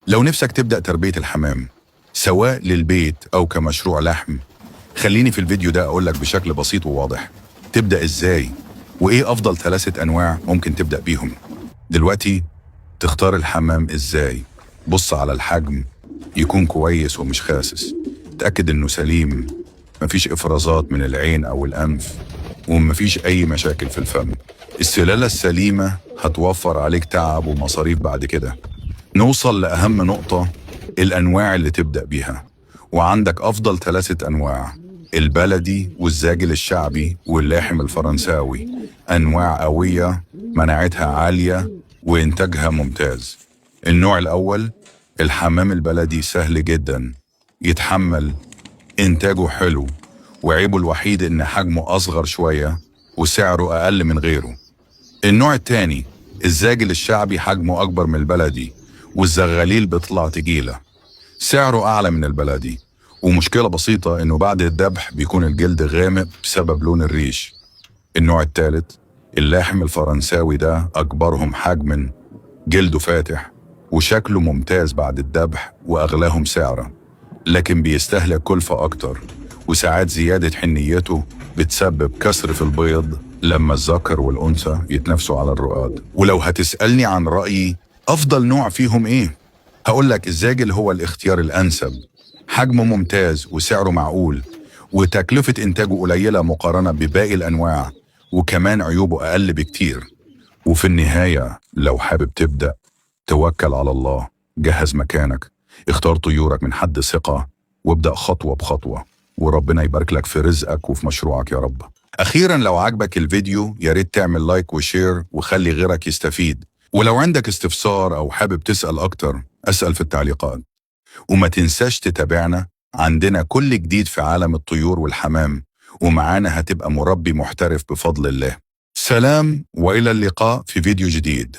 لو نفسك تبدأ تربية الحمام سواء للبيت أو كمشروع لحم، خليني في الفيديو ده أقولك بشكل بسيط وواضح تبدأ إزاي، وإيه أفضل 3 أنواع ممكن تبدأ بيهم. دلوقتي تختار الحمام إزاي؟ بص على الحجم، يكون كويس ومش خاسس، تأكد إنه سليم، مفيش إفرازات من العين أو الأنف، ومفيش أي مشاكل في الفم. السلالة السليمة هتوفر عليك تعب ومصاريف بعد كده. نوصل لأهم نقطة، الأنواع اللي تبدأ بيها. وعندك أفضل 3 أنواع: البلدي والزاجل الشعبي واللاحم الفرنساوي. أنواع قوية، مناعتها عالية، وإنتاجها ممتاز. النوع الأول الحمام البلدي، سهل جدا يتحمل، إنتاجه حلو، وعيبه الوحيد إن حجمه أصغر شوية وسعره أقل من غيره. النوع الثاني الزاجل الشعبي، حجمه أكبر من البلدي والزغاليل بيطلع تقيلة، سعره أعلى من البلدي، ومشكلة بسيطة إنه بعد الذبح بيكون الجلد غامق بسبب لون الريش. النوع الثالث اللاحم الفرنساوي، ده أكبرهم حجما، جلده فاتح وشكله ممتاز بعد الذبح وأغلاهم سعرا، لكن بيستهلك كلفة أكتر، وساعات زيادة حنيته بتسبب كسر في البيض لما الذكر والأنثى يتنافسوا على الرقاد. ولو هتسألني عن رأيي أفضل نوع فيهم إيه؟ هقول لك الزاجل هو الاختيار الأنسب، حجمه ممتاز وسعره معقول، وتكلفة إنتاجه قليلة مقارنة بباقي الأنواع، وكمان عيوبه أقل بكتير. وفي النهاية لو حابب تبدأ، توكل على الله، جهز مكانك، اختار طيورك من حد ثقة، وابدأ خطوة بخطوة، وربنا يبارك لك في رزقك وفي مشروعك يا رب. أخيرا لو عجبك الفيديو يا ريت تعمل like و share وخلي غيرك يستفيد. ولو عندك استفسار أو حابب تسأل أكتر، أسأل في التعليقات. وما تنساش تتابعنا، عندنا كل جديد في عالم الطيور والحمام، ومعانا هتبقى مربي محترف بفضل الله. سلام وإلى اللقاء في فيديو جديد.